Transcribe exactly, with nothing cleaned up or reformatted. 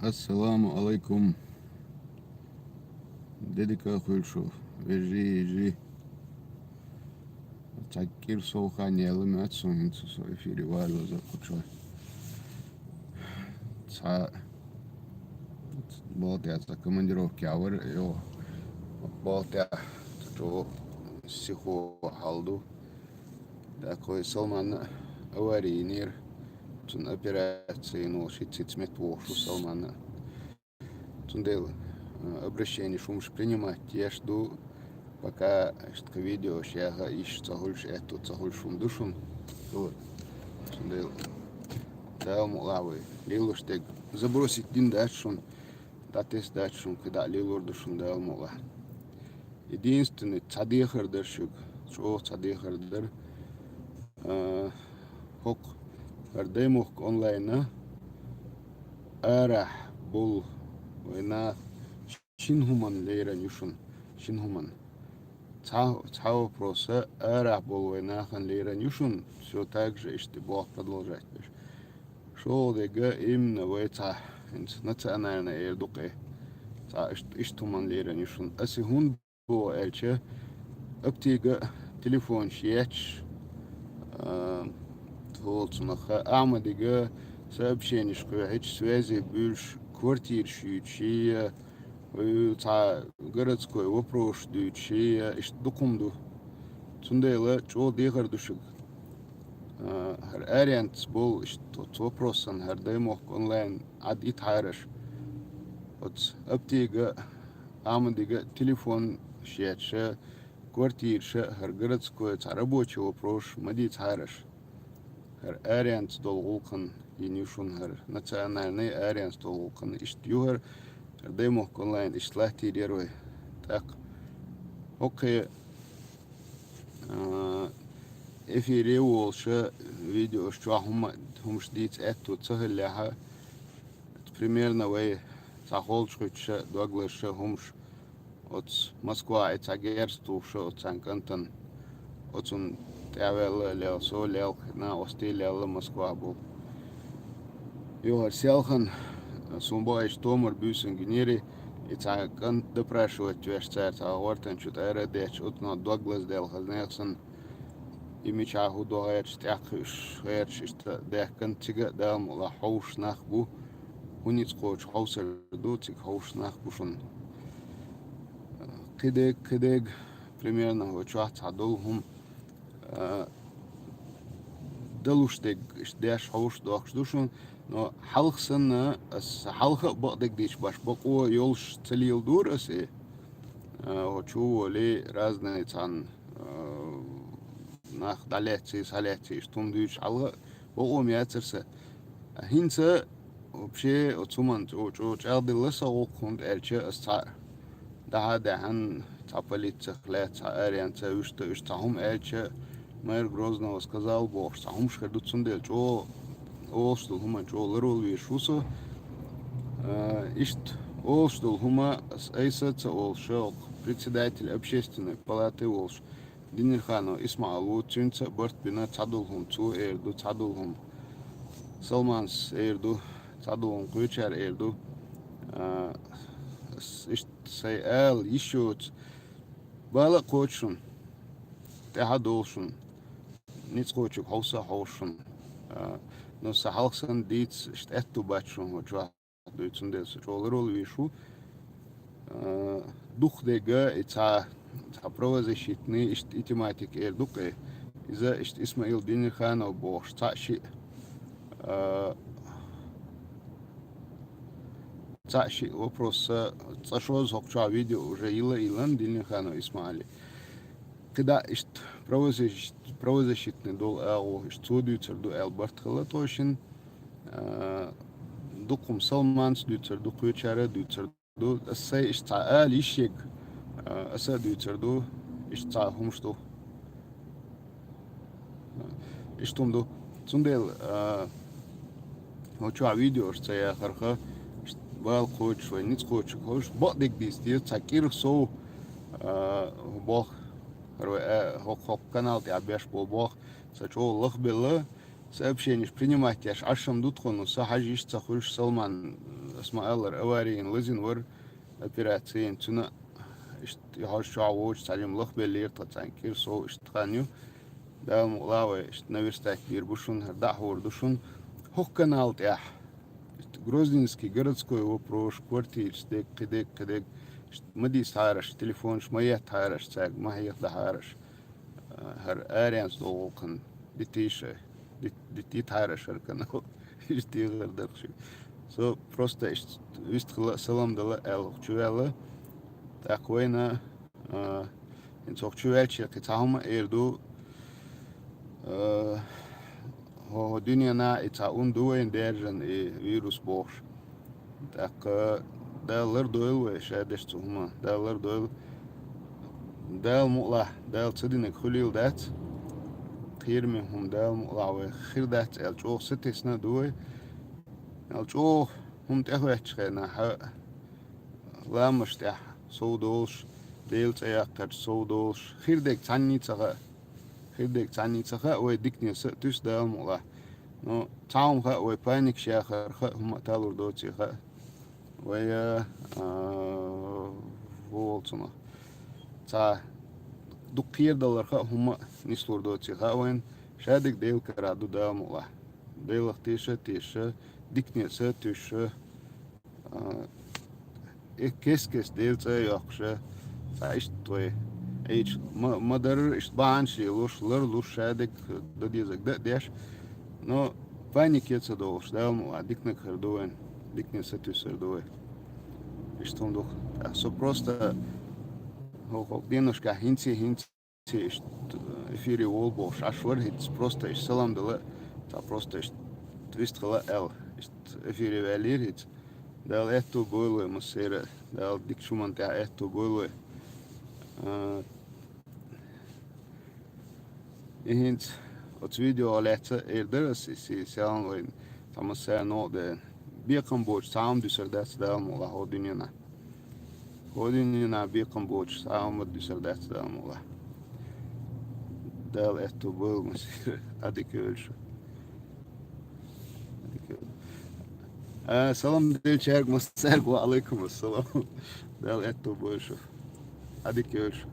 Ассаламу алайкум. Де дика хуьлда шун, вежарий, йижарий. Цхьа кӀира сов хан яьлла моьтту суна хӀинца со эфире валлаза кхучо. Цхьа болх тӀехь цхьа командировке вара, йо, болх тӀехь цхьа чӀогӀа сихо хьал ду. ТӀаккха вай Салманна авари йинера, цунна операци йина волуш, хӀинца-хӀинца меттавогӀуш ву Салманна. Цундела, а, обращенеш хӀумаш принимать еш ду, пока иштта видеош яха йиш ца хуьлуш, аьтту ца хуьлуш хӀума ду шуна. Вот. Цундела Дала мукъалахь вай лелош дерг забросить дина дац шуна, дӀатесна дац шуна, кхидӀа лелор ду шуна Дала мукъалахь. Единственный цхьа дехар дара шуьга, чӀогӀа цхьа дехар дара. А, хӀокху хӀара Даймохк онлайна арахь болу вай наха шина хӀуманна лерина ю шуна, шина хӀуманна. Цхьа, цхьа вопроса арахь болу вай нахана лерина ю шуна, всё так же иштта болх продолжать беш. ШолгӀа дерг именно вай цхьа хӀинца национальный эр ду-кх и, цхьа ишт-, иштта хӀуманна лерина ю шуна. Аса и хӀунда боху аьлча, Аптига телефонаш етташ, а, тхолцунах Ахьмадига сообщенеш кхоьхьуьйтуш, связи буьйлуш, квартираш юьйтуш, я, э, цхьа городской вопросаш дуьйцуш, я, иштта дукха хӀума ду. Цундела чӀогӀа дехар ду шуьга. А, хӀара аренца болу иштта оцу вопросан хӀара Даймохк онлайн Ӏад итхьараш. Оцу Аптига, Ахьмадига телефонаш етташ, квартираша, хӀара городской цхьа рабочий вопросаш ма дийцахьара аша. ХӀара аренца долу гӀуллакхана йина ю шуна хӀара, национальный аренца долу гӀуллакхана иштта ю хӀара, хӀара Даймохк онлайн иштта латтийра яра вай. ТӀаккха хӀокхе, а, эфире волуша, видеош чохь хӀума, хӀумаш дийца аьтту ца хиллехьа, примерно вай цхьа холчу хуьттуша, доглаша хӀумаш оцу Москвахь и цхьа герз тухуша оцу цхьана кӀантана, оцунна тӀаьхьаваьлла а лелла, со лелла, накъостий лелла Москвахь болу. Юхара селхана суна бохуьйтуш томар буьйсанна гинера, и цхьа кӀант допрашивать веш цара цхьа гӀортан чу тӀара а детташ, оцунах дог лазаделла хаза нехан санна. И мичахь хӀун до гӀерташ, тӀаьхьакхуьуш гӀерташ, иштта даьхкина, цига а Дала мукъалахь хьовсуш нах бу, хӀун ницкъ кхочу хьовсур ду, цига хьовсуш нах бу шуна. Кхидерг, кхидерг, примерно, хӀокху чохь цхьа долу хӀума, а, далуш дерг, иштта деш хьовсуш дохкуш ду шуна, но хьалха санна, ас хьалха а бакъдерг дийцуш баш бакъо йолуш ца леладора ас и, а, хӀокху чу а волий, разные цхьана, а, нах дӀалаьцций, схьалаьцций, иштта хӀума дуьйцуш хьалха а бакъо ма яцара сан. ХӀинца вообще оцу хӀуманна чӀо-, чӀо-, чӀагӀделла сан гӀуллакх, хӀунда аьлча ас цхьаъ дӀа-хьа а даьхьна, цхьа полицех лаьцна, цхьа аренца, уьш ду, уьш цхьа хӀума аьлча, мэр Грозного сказал бохуш, цхьа хӀумаш хир ду, цундела чӀогӀа олуш долу хӀуманна чӀогӀа ларвала везаш ву со. А, иштта олуш долу хӀума ас айса а ца олуш, председатель общественной палаты волуш Динирханов ИсмаӀал ву, цуьнца а барт бина, цхьадолу хӀума цо эр ду, цхьадолу хӀума Салманс эр ду, цхьадолу хӀума кхечара эр ду. А, ас иштта сайн ала йиш йоцу, бала а кхочу шуна, тӀаьхьа а долу шуна, ницкъ кхочуьнга хьовса а хьовсу шуна. А, но сан хьалха санна дийца иштта аьтту бац шуна хӀокху чохь дуьйцу, цундела со чӀогӀа ларвала везаш ву. А, дукха дерг и цхьа, цхьа правозащитный, иштта и тематика эр ду-кх и. Иза иштта Исмаил Динирханов бохуш, цхьаъ шиъ, а, цхьаъ шиъ вопросца, цкъа шозза хӀокху чохь видео уже йилла а йиллина Динирханов ИсмаӀали. КхидӀа иштта правозащит-, правозащитный долу агӀо, иштта цо дуьйцур ду аьлла барт хилла тхо шина. А, дукха хӀума Салманс дуьйцур ду, кхечара а дуьйцур ду. Ас сайн иштта цхьа ала йиш ерг, а, аса а дуьйцур ду, иштта цхьа хӀумаш ду. Иштта хӀума ду. Цундела, а, хӀокху чохь видеош ца яхарха, иштта бала кхочуш вай, ницкъ кхочуш, хӀорш бакъдерг дийца деза, цхьа кӀира сов, а, болх, хӀара вай, а, хӀокху, хӀокху канал тӀехь беш болу болх, сан чӀогӀа лахбелла, сообщенеш принимать еш Ӏаш-м ду тхо, но сан хьажа йиш ца хуьлуш, Салман, ас ма-аллара, аварийна лазийна вар операцийна, цуьнан иштта хьожа чохь воцуш цхьа жима лахбеллера тхан цхьаьна кира сов, иштта хан ю. Дала мукъ лахь вай, иштта наверстать бийр бу шуна, хӀара дӀа а хӀора ду шуна. ХӀокху канал тӀехь. Иштта Грозненский городской вопрос, квартираш дерг, кхидерг, кхидерг. Иштта ма дийца хьараш, телефонаш ма етта хьараш, цаьрга ма хьехадан хьараш. ХӀара аренца долу гӀуллакхана дитийша, дит-, дит-, дитахьара шаркана. Иштта дехар дара шуьга. Со просто иштта вистхила а, салам дала а аьлла хӀокху чу ваьлла. ТӀаккха вайна, а, хӀинца хӀокху чу ваьлча кхин цхьа хӀума а эр ду, а, хӀо-, хӀо дуьненахь и цхьа ун ду вайна даьржина и вирус бохуш. ТӀаккха Дала лардойла вай, ша деш цу хӀума. Дала лардойла. Дала мукъ лахь, Дала ца динарг хуьлийла дац. Кхераме хӀума Дала мукъ лахь вай хир дац аьлла, чӀогӀа сатесна а ду вай. Аьлла, чӀогӀа хӀума тӀехӀоьттучу хенахь, ламаш тӀехь сов долуш, Делан цӀе яккхарчу сов долуш, хир дерг цхьанний ца хаьа. Хир дерг цхьанний ца хаьа, вай дикане са а туьйсу Дала мукъ лахь. Ну, цхьа хӀума хаьа, вай паникаш яхар хаьа, хӀума а талур доций хаьа. Вай, а, вон волу цунах. Цхьа дукха кхерадалар хаьа, хӀума а нислур доций хаьа вайна. Шадерг Делан карахь ду Дала мукъ лахь. Делах теша а теша, дикане са а туьйсуш, а, э, кест-кест Делан цӀе а йоккхуш, цхьа иштта вай Ӏийча ма, ма-дарра иштта бахьанаш лелош, ларлуш, шадерг дан дезарг дан а деш. Но панике а ца долуш, Дала мукъ лахь, диканиг хир ду вайна, дикане са туьйсур ду вай. Иштта хӀума ду-кх. ТӀаккха со просто хӀокху деношкахь хӀинца, хӀинца иштта эфире волу бохуш Ӏаш вара хӀинца, просто иштта салам дала, цхьа просто иштта вистхила аьлла, иштта эфире ваьллера хӀинца. Дала аьтто бойла вай массеран а, Дала дикачу хӀуманна тӀехь аьтто бойла вай. А, и хӀинца оцу видео лаьцна эр дара ас, и се-, селхана вайна цхьа массара новкъа дан. Бекхам боцуш цхьа хӀума дуьсур дац Дала мукъ лахь хӀо дуьненахь. ХӀо дуьненахь бекхам боцуш цхьа хӀума дуьсур дац Дала мукъ лахь. Дала аьтто бойла массеран а. Ӏадика йойла шу. Ӏадика йойла. А, салам деллачаьрга массаьрга, ва Ӏалайкум ассалам. Дала аьтто бойла шу. Ӏадика йойла шу.